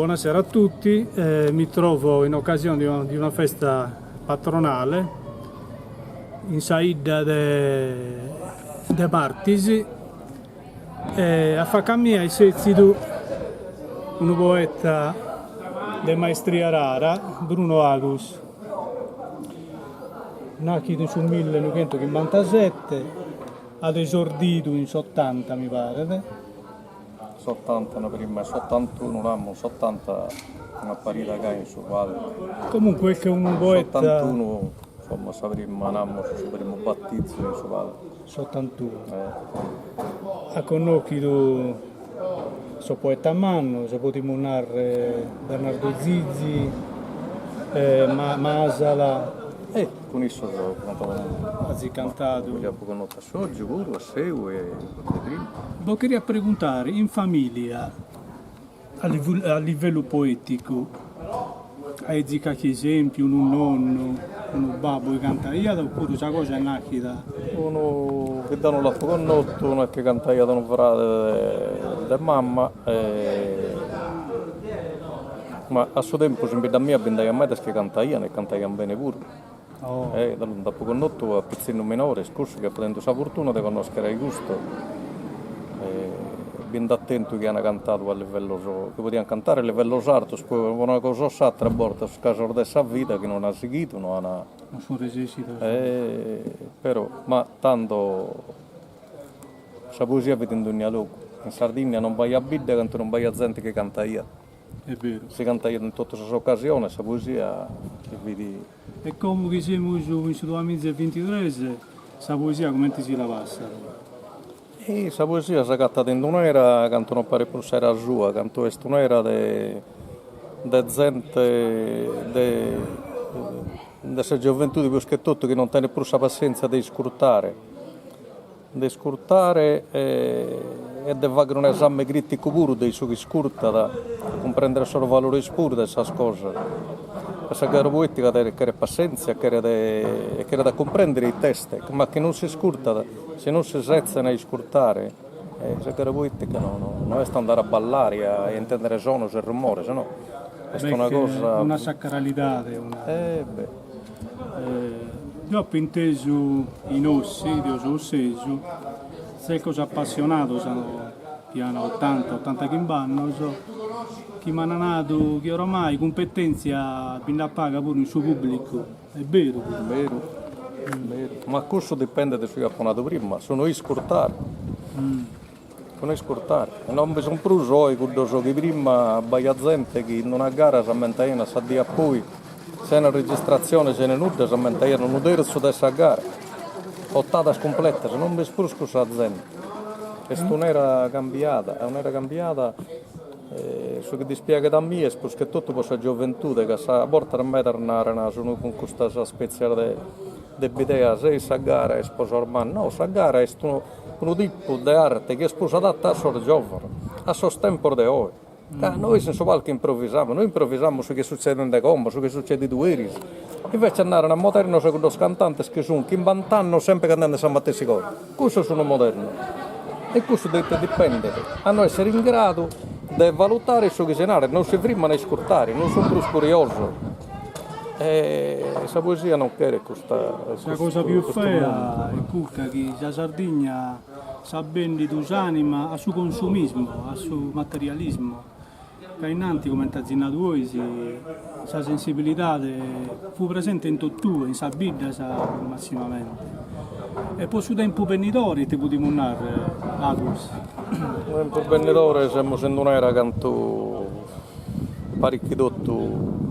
Buonasera a tutti, mi trovo in occasione di una di una festa patronale in sa 'idda de de Martis e a faca mia est sètzidu unu poeta de maestria rara, Bruno Agus, nàchidu in su millenoghentochimbantasete, at esordidu in s'otanta mi paret S'otanta no prima 'e s'otantunu namus, s'otanta un'aparida gai in su palcu. Comunque est unu poeta. S'otantunu, insomma sa prima namus su primu battizu in su palcu. S'otantunu. At connochidu sos poetas mannos, podimus narrer Bernardo Zizi, Masala. E cun issos apo Azis cantadu. Apo connotu a Sotgiu puru, a Seu e de prima. Bos cheria preguntare, in familia, a a livellu poeticu, aizis carchi esempiu, unu nonnu, unu babbu chi cantaiat oppuru sa cosa est nachida? Unu chi deo non l'apo connotu, unu chi cantaiat unu frade de mama e ma a su tempus in bidda mia bi nd'aiat medas chi cantaian e cantaian bene puru. E deo nd'apo connotu a pitzinnu minore, est cussu chi apo tentu sa fortuna de connoschere ai custu, bi nd'at tentu chi an cantadu a livellos, chi podian cantare a livellos artos, poi pro una cosa o s'atera a bortas sos casos de sa vida chi no an sighidu, no an. Non sun resessidos. Però, ma tando sa poesia fit in dogna logu, in Sardigna non b'aiat bidda cantu non b'aiat zente chi cantaiat. Est beru. Si cantaiat in totu sas ocasiones, sa poesia fit. E como chi semus in su duamiza e bintitres, sa poesia comente si la passat? E sa poesia s'agatat in un'era cantu non paret prus s'era sua, cantu est un'era de de zente de de sa gioventude prus che totu chi non tenet prus sa passentzia de iscurtare De iscurtare e de fagher un'esame crìticu puru de su chi iscurtat, cumprèndere sos valores puru de sas cosas. Ca sa gara poètica cheret passèntzia, cheret e cheret a cumprèndere ite est, ma chi non s'iscurtat, si non si setzen a iscurtare, sa gara poètica no no est andare a ballare e a intèndere sonos e rumores, no, est una cosa. Una sacralidade, una. Eh beh. Deo apo intesu in Ossi, deo so ossesu, tzecos apassionados chi an otanta, otantachimb'annos, chi m'an nadu chi oramai cumpetèntzia bi nd'at paga puru in su pùblicu, est beru custu? Beru, beru, ma cussu dipendet de su chi apo nadu prima, su no iscurtare. Su no iscurtare. Non bi sun prus oe cuddos chi prima b'aiat zente chi in una gara s'ammentaian sa die a poi, sena registratzione, sena nudda, s'ammentaian unu tertzu de sa gara, otadas cumpletas, non b'est prus cussa zente. Est un'era cambiada, est un'era cambiada e su chi dispiaghet a mie est prus che totu pro sa gioventude, ca a bortas medas naran sun cun custas ispetzias de de bideas, ei sa gara est pro sos mannos, no sa gara est unu unu tipu de arte chi est prus adatta a sos giovanos, a sos tempos de oe, ca nois in su palcu improvisamus, nois improvisamus su chi est sutzedende como, su chi est sutzedidu eris, invece naran modernos cuddos cantantes chi sun chimbant'annos sempre cantende sa matessi cosa, cussos sun modernos, e cussu de ite dipendet, a no essere in gradu de valutare su chi si narat, non si frimman a iscurtare, non sun prus curiosos E sa poesia non cheret custa. Sa cosa pius fea est custa chi sa Sardigna s'at bendidu s'anima a su consumismu, a su materialismu, ca innanti, comente azis nadu 'ois, sa sensibilidade fut presente in totue, in sas biddas massimamente. E po su tempus benidore ite podimus narrer, Agus? Su tempus benidore semus in un'era cantu Parit chi totu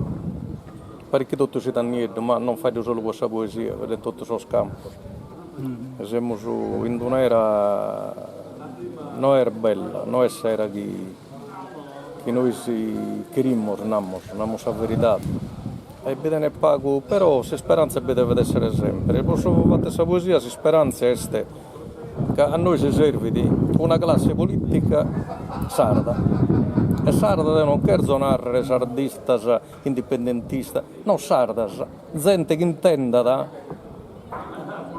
parit chi totu siat nieddu, ma non faeddo solu pro sa poesia, faeddo in totu sos campos. Semus in un'era no est bella, no est s'era chi chi nois cherimus, namus, namus sa veridade. E bi tenet pagu, però s'isperantzia bi devet essere sempre. Pro su fatu 'e sa poesia s'isperantzia est ca a nois servit una classe politica sarda, e sarda deo non cherzo narrere sardistas, indipendentistas, no sardas, zente chi intendat.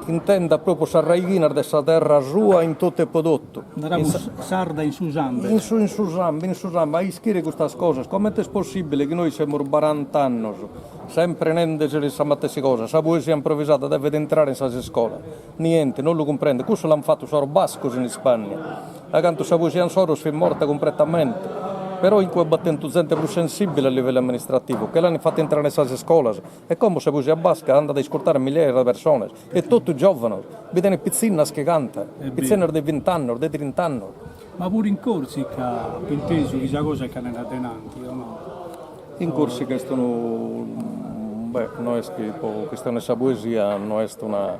Intendat propriu sas raighinas de sa terra sua in totu e po totu. Naramus sarda in su sambene. In su in su sambene, in su sambene, a ischire custas cosas, comente est possibile chi nois semus barant'annos sempre nende sa matessi cosa, sa poesia improvisada devet intrare in sas iscolas, niente, non lu cumprenden, cussu l'an fatu sos bascos in Ispagna, a cantu sa poesia insoro fit morta cumpretamente, però in cue b'at tentu zente prus sensibile a livellu amministrativu, che l'an fata intrare in sas iscolas, e como sa poesia basca andat a iscurtare migliaia de persones, e totu giovanos, bi tenet pitzinnas chi cantan, pitzinnas de vint'annos, de trint'annos. Ma puru in Corsica apo intesu chi sa cosa est andende adenanti, o no? In Corsica est unu, beh, no est chi po chistione 'e sa poesia no est una,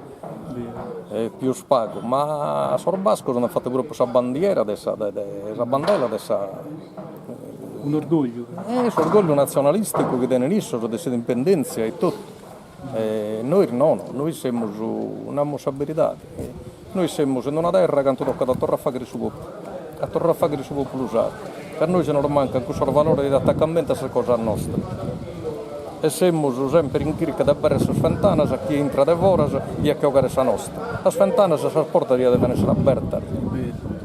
est pius pagu, ma sos bascos ant fatu propriu sa bandiera de sa de sa bandela de sa Un'orgogliu. S'orgogliu natzionalisticu chi tenen issos de s'indipendentzia e totu. E nois nono, nois semus, namus sa beridade, nois semus in una terra cantu tocat a torrare a faghere su populu, a torrare a faghere su populu sardu, ca a nois nos mancan cussos valores de atacamentu a sas cosas nostras e semus semper in chirca de aberrer sas fentanas a chie intrat de foras e a che 'ogare sa nostra. Sas fentanas e sas portas ja deven esser abertas,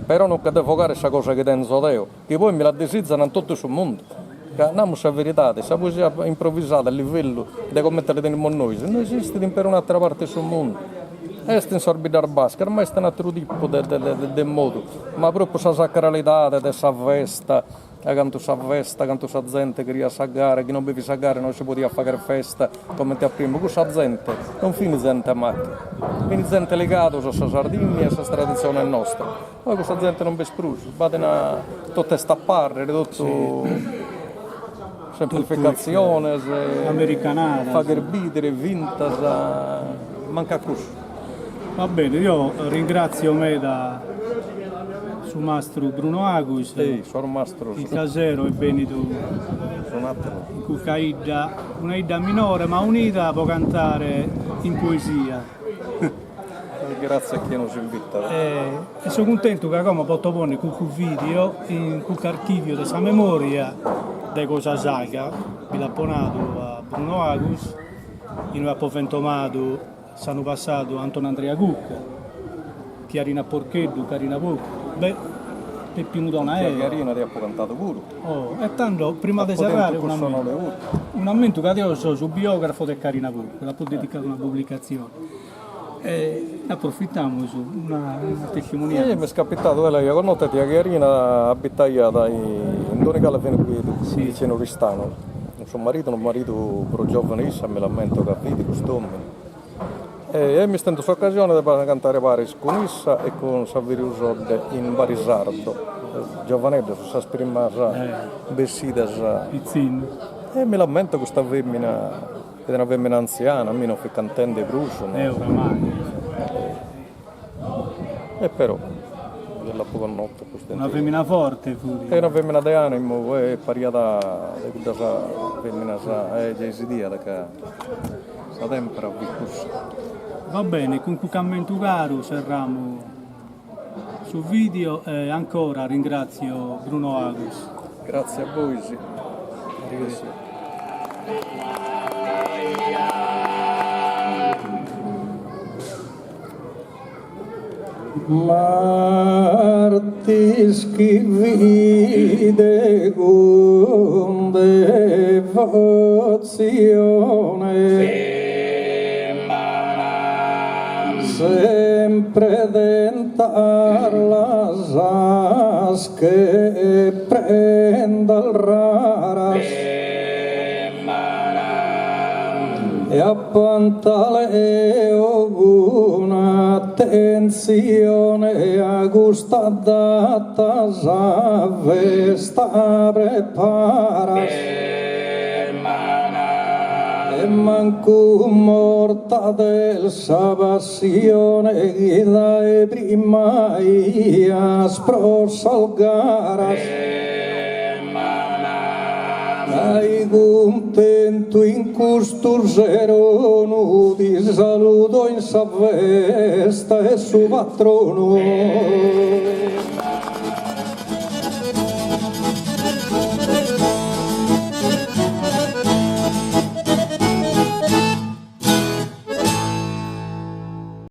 però non che devo 'ogare sa cosa chi tenzo deo, chi poi mi la disizan in totu su mundu, ca namus sa veridade, sa poesia improvisada a livellu de comente la tenimus nois no esistit in perun'atera parte 'e su mundu, est in sas biddas bascas, ma est un'ateru tipu de de modu, ma propriu sa sacralidade de sa festa, a cantu sa festa, cantu sa zente cheriat sa gara, chi non bi fit sa gara non si podiat fagher festa comente a primu, cussa zente non fin zente macca, fin zente ligados a sa Sardigna e a sas traditziones nostras Poi custa zente non b'est prus, b'at una, totu est a pàrrere, totu semplificatziones, americanadas, fagher bìdere fintas, mancat cussu. Va bene, io ringrazio meda su mastru Bruno Agus, Ei, sos mastros. chi stasero est benidu in custa 'idda, una 'idda minore ma unida po cantare in poesia. Gratzie a chie nos invitat. E so cuntentu ca como poto ponni custu video in custu archivio de sa memoria de Cosa Saga, bi l'apo nadu a Bruno Agus, inue apo fentomadu s'annu passadu Antonandria Cucca, Chiarina Porcheddu, Carina Porcu, beh, Peppinu Donaera. Chiarina ti apo cantadu puru. Oh, e tando, prima de serrare, un'ammentu ca deo so su biografo de Carina Porcu, l'apo dedicadu una publicatzione. E aprofitamus una testimonianza. E m'est capitadu, deo l'aia connota tia Chiarina abitaiat in Donigala finu qui vicinu Oristano, cun su maridu, unu maridu prus giovanu 'e issa, mi l'ammento ca fit cust'omini. E aimus tentu s'occasione de cantare paris cun issa e cun Saveriu Sodde in Barisardo, giovaneddos, sas primas bessidas. Pitzinnos. E mi l'ammento custa femina Fit una femina antziana, mi non fit cantende prus, no. E oramai. E però, deo l'apo connota custa. Una femina forte fut. E una femina de animu e pariat de cuddas feminas e giai si 'idiat ca sa tempera fit cussa. Va bene, cun custu ammentu caru serramus su video e ancora ringrazio Bruno Agus. Grazie a bois. Arrivederci. Martis chi fide cun devotzione Sempre tentar las has che prendas raras E a Pantaleo cun atentzione a custa data sa festa preparas E mancu morta t'est sa passione chi dae prima 'ias pro sas garas. Gai cuntentu in custu sero 'onu ti saludo in sa festa 'e su patronu.